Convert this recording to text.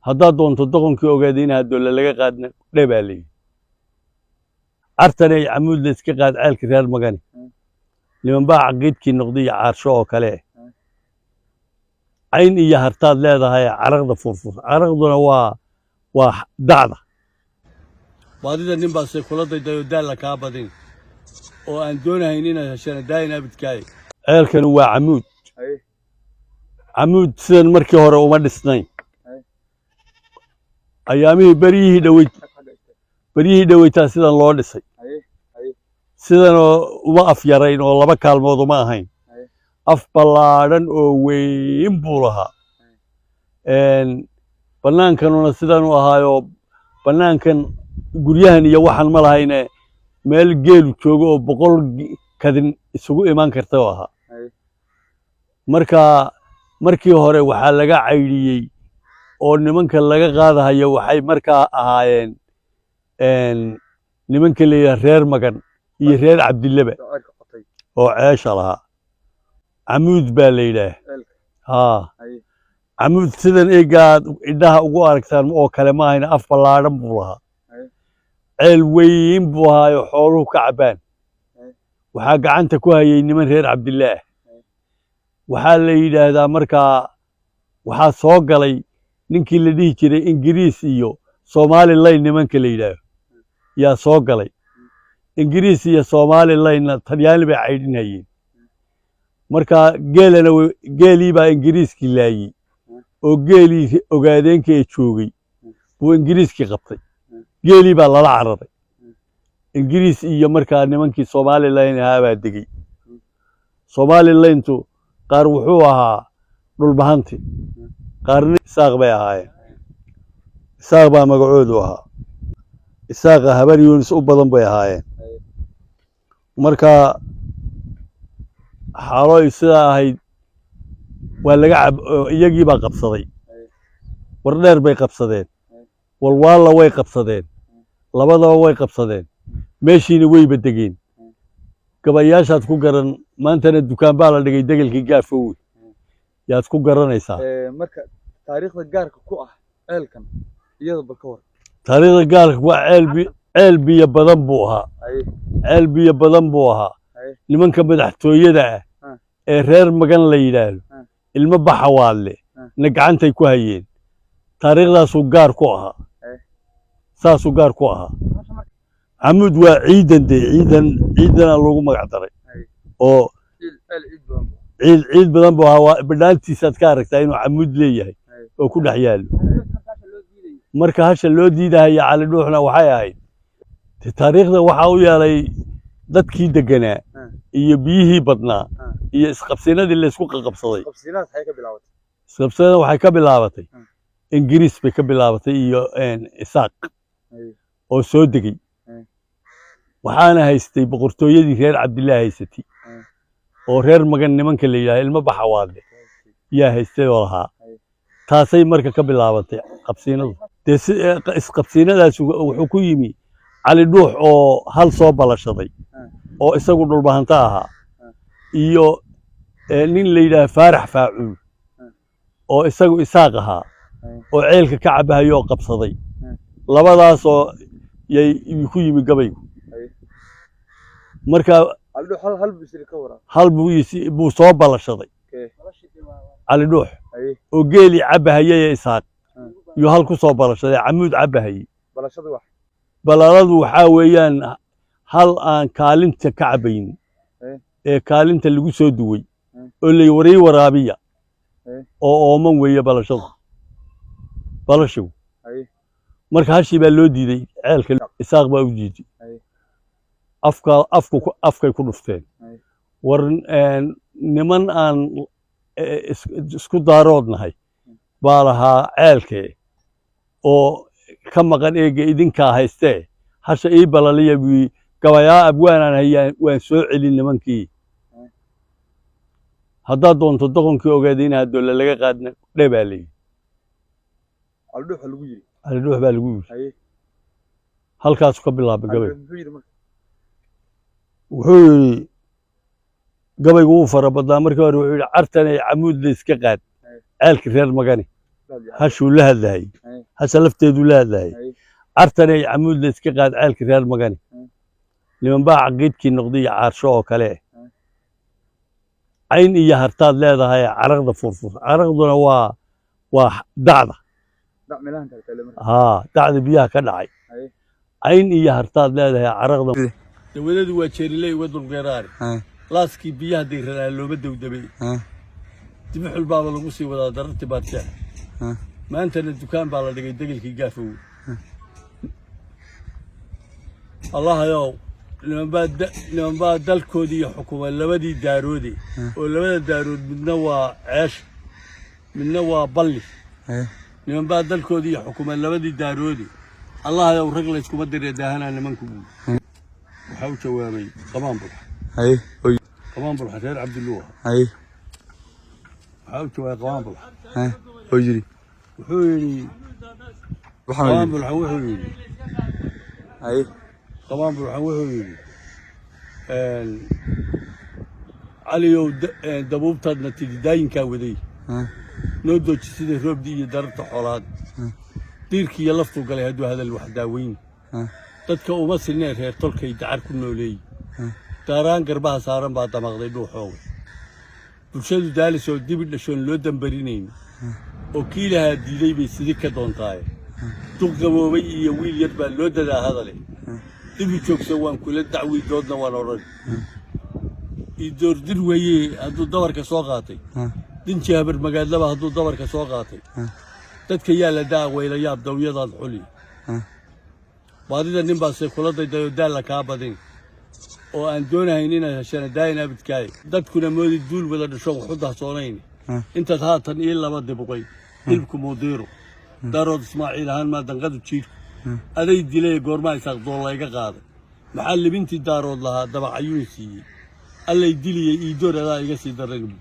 Haddaad doonto doqonkii ogaada in hadoole laga qaadna dhe baa layidhi. Cartanay Camuud la iska qaad ceelka reer Magani. Nimanbaa caqiidkii noqday iyo caarsho oo kale. Cayn iyo hartaad leedahay caraqda furfur. Caraqduna waa dacda. Baadida nin baa se kula daydayo daalla kaa badin oo aan doonahayn inaad heshana daayin abidkaaye. Ceelkani waa Camuud. Camuud sidan markii hore uma dhisnayn. Ayaamihii beryihii dhoweytaa sidan loo dhisay. Sidanoo uma af yarayn oo laba kaalmood uma ahayn. Af ballaadhan oo weyn buu lahaa. Bannaankanuna sidanuu ahaayoo bannaankan guryahan iyo waxan ma lahayne, meel geelu joogo oo 100 kadin isugu imaan karta oo ahaa. Marka markii hore waxaa laga caydhiyey oo nimanka laga qaadahayo waxay markaa ahaayeen nimanka la yidhaha reer Magan iyo reer Cabdilleba oo ceesha lahaa. Camuud baa la yidhaah. Haa, Camuud sidan eegaad indhaha ugu aragtaan oo kale ma ahayna, af ballaadhan buu lahaa. Ceel weyn buu ahaayoo xooluhu ka cabbaan. Waxaa gacanta ku hayay niman reer Cabdillaah. Waxaa la yidhaahdaa markaa waxaa soo galay ninkii la dhihi jiray Ingiriis iyo Somaliline, nimanka la yidhaaho yaa soo galay. Ingiriis iyo Somaliline-na Talyaani bay caydhinayeen. Marka geelana geelii baa Ingiriiskii laayey oo geelii Ogaadeenka ee joogay buu Ingiriiskii qabtay. Geelii baa lala cararay. Ingiriis iyo markaa nimankii Somaliline ahaa baa degey. Somaliline-tu qaar wuxuu ahaa Dhulbahanti, qaarna Isaaq bay ahaayeen. Isaaq baa magacoodu ahaa. Isaaqa Habar Yunis u badan bay ahaayeen. Marka xaalooy sidaa ahayd waa laga cab, iyagii baa qabsaday. Wardheer bay qabsadeen, Walwaalla way qabsadeen, labadaba way qabsadeen. Meeshiina weyba degeen. Gabayaashaad ku garan. Maantana dukaan baa la dhigay degelkii Gaafowe yaad ku garanaysaa. Marka taariikhda gaarka ku ah ceelkan iyada bal ka war. Taariikhda gaarka waa ceel biyo badan buu ahaa. Ceel biyo badan buu ahaa. Nimanka madaxtooyada ah ee reer Magan la yidhaahdo, ilmo Baxawaadle na gacantay ku hayeen. Taariikhdaasuu gaar ku ahaa. Saasuu gaar ku ahaa. Camuud waa ciidan dee, ciidan ciidanaa loogu magac daray oo ceel ciid badan. Ciid ciid badan buu ahaa. Waa bidhaantiisaad ka aragtaa inuu camuud leeyahay oo ku dhex yaallo. Marka hasha loo diidahaya Cali Dhuuxna waxay ahayd dee taariikhda waxaa u yeelay dadkii deganaa iyo biyihii badnaa iyo isqabsinadii laysku qaqabsaday. Qabsiinahaas waxay ka bilaabatay? Isqabsinada waxay ka bilaabatay Ingiriis bay ka bilaabatay iyo Isaaq oo soo degay. Waxaana haystay boqortooyadii reer Cabdillah haysatay oo reer Magan nimanka la yidhaha, ilmo Baxawaadle yaa haystay oo lahaa. Taasay marka ka bilaabatay qabsiinadu. Dee si isqabsiinadaas wuxuu ku yimi Cali Dhuux oo hal soo balashaday oo isagu Dhulbahanto ahaa iyo nin la yidhaha Faarax Faacuul oo isagu Isaaq ahaa oo ceelka ka cabahayo oo qabsaday. Labadaasoo yay ku yimi gabaygu. Marka Cali Dhuux hal buu isiri ka waraa. Hal buu soo balashaday Cali Dhuux oo geelii cabahayay ee Isaaq yuu hal ku soo balashaday, camuud cabahayey. Balashadu wax? Balaladu waxaa weeyaan hal aan kaalinta ka cabaynin ee kaalinta lagu soo duway oo la waray waraabiya oo ooman weeye balashadu, balashigu. Marka hashii baa loo diiday ceelka, Isaaq baa u diiday. Afka afku afkay ku dhufteen. War niman aan isku daaroodnahay baa lahaa ceelkee oo ka maqan eega idinkaa haystee, hasha ii balaliya buu yidhi. Gabayaa abwaanaan hayaan waan soo celin nimankii. Haddaad doonto doqonkii ogaada in hadoole laga qaadna dhe baa layidhi. Cali Dhuux lagu yiri? Cali Dhuux baa lagu yidhi. Halkaasu ka bilaabay Cali gabay. Dhuux muxuu yiri marka? Wuxuu yidhi, gabaygu wuu fara badnaa. Markii hore wuxuu yidhi: "Cartanay Camuud la iska qaad ceelkii reer Magani." Hashuu la hadlahayay. Hasha lafteedu la hadlayay. Cartanay Camuud la iska qaad ceelka reer Magani. Nimanbaa caqiidkii noqday iyo caarsho oo kale. Cayn iyo hartaad leedahay caraqda furfur. Caraqduna waa dacda. Dac meelahan taagtaale marka. Haa, dacda biyaha ka dhacay. Cayn iyo hartaad leedahay caraqda. Dawadadu waa jeeriley uga dulgeeraari. Laaskii biyaha dayranaa looma dowdabay. Dibixul baaba lagu sii wadaa dararti baadjeex. Maantana dukaan baa la dhigay degelkii Gaafow. Allahayow, nimanbaa dalkoodii iyo xukuma labadii daaroode, oo labada daarood midna waa Ceesha, midna waa Balli. Nimanbaa dalkoodii iyo xukuma labadii daaroode, Allahayow, rag layskuma diree daahanaa nimanku buuli. Waxaa u jawaabay Qamaan Bulxa. Qamaan Bulxa reer Cabdiluu ahaa. Waxaa u jawaabay Qamaan Bulxa. Oo yiri? Wuxuu yidhi Waxaan Qamaan yiri? Bulxa wuxuu yidhi Qamaan Bulxan wuxuu yidhi, Caliyow, dabuubtaadna tidhi daayinkaa waday noo dooji sida roobdi iyo dararta xoolaad. Diirkii iyo laftuu galay hadduu hadal wax daaweyn. Dadka uma sinee reer tolkay dacar ku nooleey. Daaraan garbaha saaran baa damaqday dhuuxooga. Bulshadu daalis oo dibi dhashoon loo dambarinayn oo kii lahaa diiday bay sidi ka doontaaye. Duq gaboobay iyo wiil yar baa loo dadaa hadale. Dibi joogso waan kula dacwi doodna waan odhan. Idoordir weeye hadduu dabarka soo qaatay. Dinji habar magaadlaba hadduu dabarka soo qaatay. Dadka yaa la daa wayla yaab dawyadaad xuli. Baadida nin baase kula daydayoo daalla kaa badin oo aan doonahayn inaad heshana daayin abidkaaye. Dadkuna moodi duul wada dhasho waxu dahsoonayn. Intaad haatan ii laba dibuqay hilibku muudiiro. Daarood Ismaaciil ahaan maa danqadu jiidhku aday dilay goormaa Isaaq doolla iga qaaday. Maxaa libintii Daarood lahaa dabacayuun siiyey? Allay diliyey iidoor adaa iga sii daran.